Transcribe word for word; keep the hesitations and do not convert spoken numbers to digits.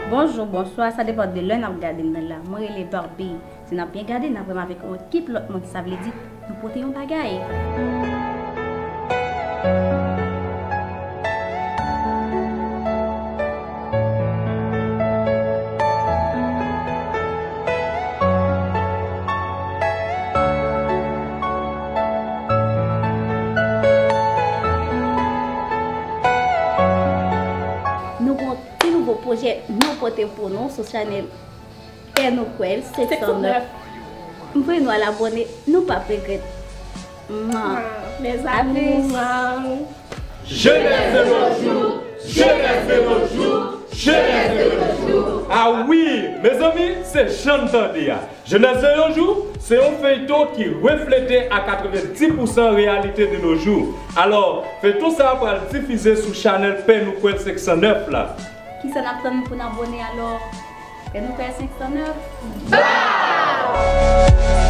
Bonjou, bonswa, sa depann de lè n ap gade m nan la. Mwen rele Barbie. Si n ap byen gade, n ap wè m avèk yon ekip lòt moun, sa vle di nou pote yon bagay. Nou gon ti nouvo pwojè nou pote pou nou sou chanèl Pè Nou Kwèl senk san nèf. M vle nou al abòne, nou p ap regrèt. Mwa. Mes amours. Jeunesse de nos jours, jeunesse de nos jours, jeunesse de nos jours. Ah wi, mezanmi, se jan n tande a. Jeunesse de nos jours se yon feyton ki reflete a katrevenndis pousan reyalite de nos jours. Alò, feyton sa a pral difize sou chanèl Pè Nou Kwèl senk san nèf la. Kisa n ap tann pou n abòne alò? Pè Nou Kwèl senk san nèf. Ba!